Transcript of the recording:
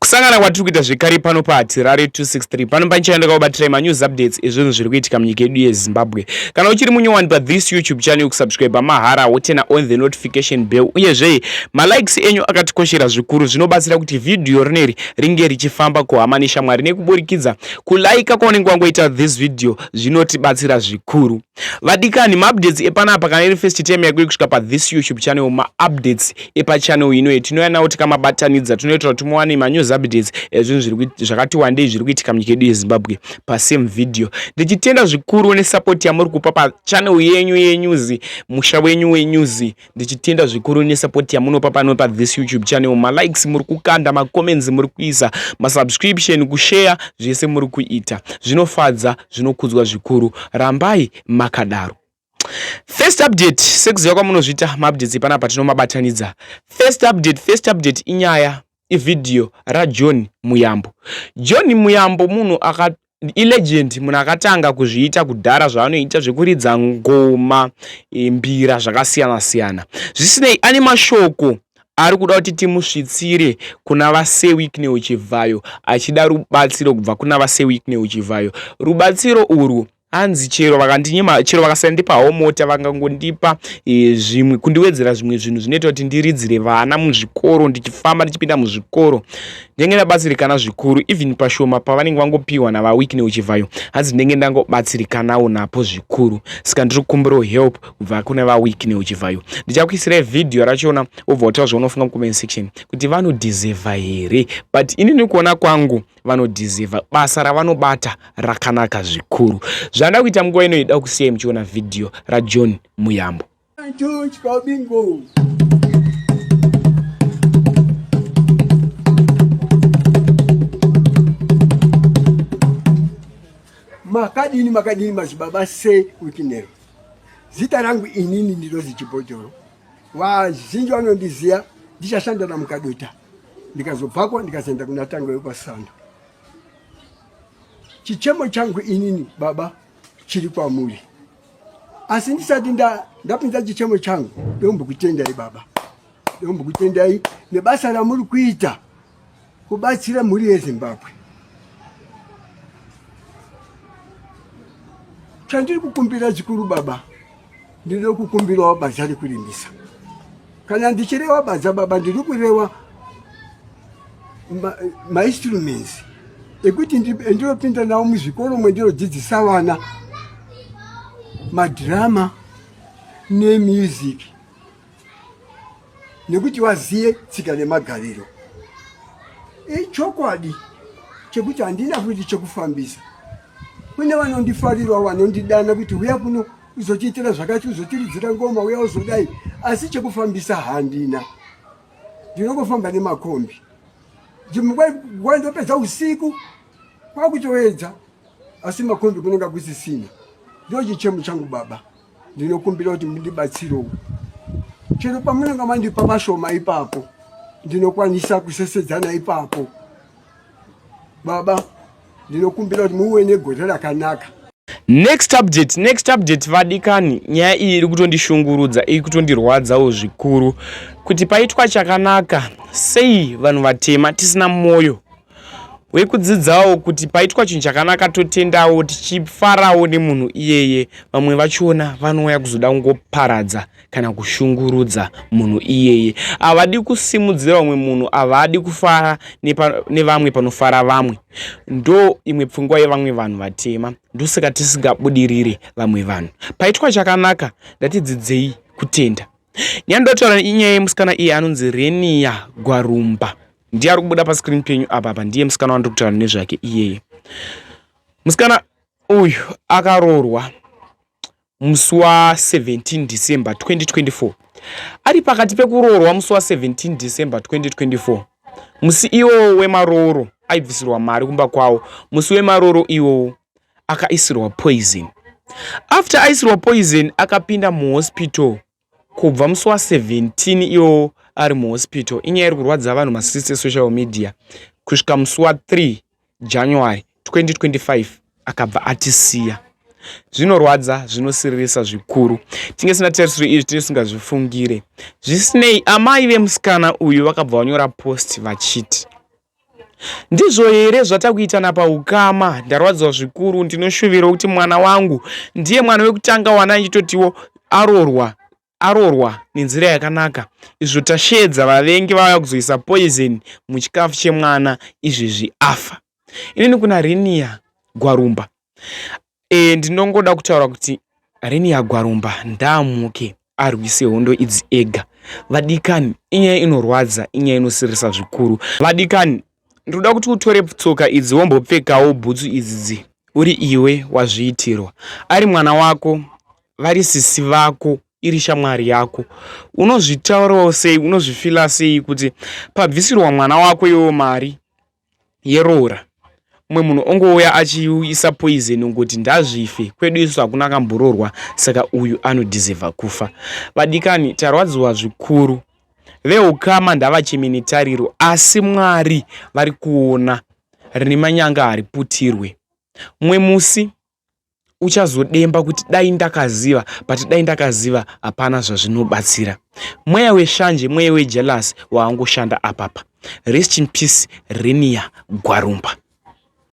Kusangana kwatiri kuita zvekare pano paHatirare 263 pano pandichaenda ndakakubatirai manews updates ezvinhu zviri kuitika munyika yedu yeZimbabwe. Kana uchiri munyowani pathis YouTube channel kusubscribe mahara wotena on the notification bell uyezve malikes enyu akatikoshera zvikuru zvinobatsira kuti vhidhiyo rineri ringe richifamba kuhama neshamwari nekuburikidza kulaika kwaunenge wangoita this video zvinotibatsira zvikuru. Vadikani, maupdates epanapa kana iri first time yako yekusvika pathis YouTube channel, maupdates epachannel inoyi tinouya nawo tikamabatanidza, tinoita kuti muwane manews updates ezvinhu zvakati wandei zviri kuitika munyika yedu yeZimbabwe pasame video. Ndichitenda zvikuru nesupport yamuri kupa pachannel yenyu yenews, musha wenyu wenews. Ndichitenda zvikuru nesupport yamunopa pano pathis YouTube channel, malikes muri kukanda, macomments muri kuisa, masubscription, kushare, zvese muri kuita zvinofadza, zvinokudzwa zvikuru. Rambai makadaro. First update, sekuziva kwamunozviita maupdates panapa tinomabatanidza. First update, first update inyaya ivhidhiyo raJohn Muyambo. John Muyambo munhu aka ilegend, munhu akatanga kuzviita kudhara zvaanoita zvekuridza ngoma, mbira zvakasiyana siyana. Zvisinei ane mashoko ari kuda kuti timusvitsire kuna vaSir Wicknell Chivhayo achida rubatsiro kubva kuna vaSir Wicknell Chivhayo. Rubatsiro urwu hanzi chero vakandinyima, chero vakasandipawo mota, vangangondipa zvimwe, kundiwedzera zvimwe zvinhu zvinoita kuti ndiridzire vana muzvikoro, ndichifamba ndichipinda muzvikoro ndenge ndabatsirikana zvikuru. Even pashoma pavanenge vangopiwa navaWicknell Chivhayo, hanzi ndenge ndangobatsirikanawo napo zvikuru. Saka ndiri kukumbirawo help kubva kuna vaWicknell Chivhayo. Ndichakuisirai vhidhiyo rachona wobva wataura zvaunofunga mucomment section kuti vanodeserva here, but inini kuona kwangu vanodeserva. Basa ravanobata rakanaka zvikuru. Zvanda kuita munguva ino ida kusiyai muchiona vhidhiyo raJohn Muyambo. George Kabingo. Makadini, makadini madzibaba Sir Wicknell. Zita rangu inini ndinozi Chibhotoro. Vazhinji vanondiziva, ndichashanda naMukadota. Ndikazobvako ndikazoenda kuna Tango yekwaSando. Chichemo changu inini baba chiri kwamuri. Asi ndisati ndapinza chichemo changu, ndombokutendai baba. Ndombokutendai nebasa ramuri kuita kubatsira mhuri yeZimbabwe. Chandiri kukumbira zvikuru baba, ndinoda kukumbirawo badza rekurimisa. Kana ndichirewa badza baba, ndiri kurewa mainstruments ekuti ndinopinda nawo muzvikoro mwendinodzidzisa vana madrama nemusic, nekuti vaziye tsika nemagariro. Ichokwadi chekuti handina futi chekufambisa. Kune vanondifarirawo, vanondidana kuti uya kuno uzotiitira zvakati, uzotiridzira ngoma, uya uzodai, asi chekufambisa handina. Ndinongofamba nemakombi, dzimwe nguva ndopedza usiku kwakutoedza, asi makombi kunenge kusisina. Ndo chichemo changu baba, ndinokumbira kuti mundibatsirewo chero pamunenge mandipa mashoma ipapo, ndinokwanisa kusesedzana ipapo. Baba, ndinokumbira kuti muve negore rakanaka. Next update, next update vadikani, nyaya iyi iri kutondishungurudza, iri kutondirwadzawo zvikuru kuti paitwa chakanaka sei vanhu vatema tisina mwoyo wekudzidzawo kuti paitwa chinhu chakanaka totendawo tichifarawo nemunhu iyeye. Vamwe vachiona vanouya kuzoda kungoparadza kana kushungurudza munhu iyeye. Havadi kusimudzira umwe munhu, havadi kufara nevamwe panofara vamwe. Ndo imwe pfungwa yevamwe vanhu vatema, ndosaka tisingabudirire vamwe vanhu. Paitwa chakanaka ndatidzidzei kutenda. Nyaya ndotaura inyaya yemusikana iye anonzi Renia Gwarumba, ndiye ari kubuda pascreen penyu apa apa, ndiye musikana wandiri kutaura nezvake iyeye. Musikana uyu akaroorwa musi wa 17 December 2024. Ari pakati pekuroorwa musi wa 17 December 2024, musi iwowo wemarooro aibvisirwa mari kumba kwavo. Musi wemarooro iwowo akaisirwa poison. After aisirwa poison akapinda muhospital. Kubva musi wa 17 iwowo ari muhospital, inyaya iri kurwadza vanhu masisi esocial media, kusvika musi wa 3 January 2025 akabva atisiya. Zvinorwadza, zvinosiririsa zvikuru. Tinge sina tarisiro izvi, tinge tisingazvifungire. Zvisinei, amai vemusikana uyu vakabva vanyora post vachiti, Ndizvo here zvatakuitana paukama? Ndarwadziwa zvikuru, ndinoshuvirawo kuti mwana wangu ndiye mwana wekutanga wana achitotiwo arorwa arorwa nenzira yakanaka izvo tasheedza vavengi vauya kuzoisa poison muchikafu chemwana izvezvi afa. Inini kuna Renia Gwarumba e, ndinongoda kutaura kuti Renia Gwarumba ndaamuke arwise hondo idzi ega. Vadikani, inyaya inorwadza, inyaya inosiririsa zvikuru. Vadikani, ndinoda kuti utore tsoka idzi wombopfekawo bhutsu idzidzi uri iwe wazviitirwa. Ari mwana wako, vari sisi vako, iri shamwari yako. Unozvitaurawo sei, unozvifila sei kuti pabvisirwa mwana wako iwewo mari yeroora mumwe munhu ongouya achiisa poison ongoti ndazvife kwedu isu hakuna akambororwa saka uyu anodhizevha kufa vadikani tarwadziwa zvikuru veukama ndavacheme netariro asi mwari vari kuona rine manyanga hariputirwe mumwe musi uchazodemba kuti dai ndakaziva but dai ndakaziva hapana zvazvinobatsira mweya weshanje mweya wejealous waangoshanda apapa rest in peace Renia Gwarumba.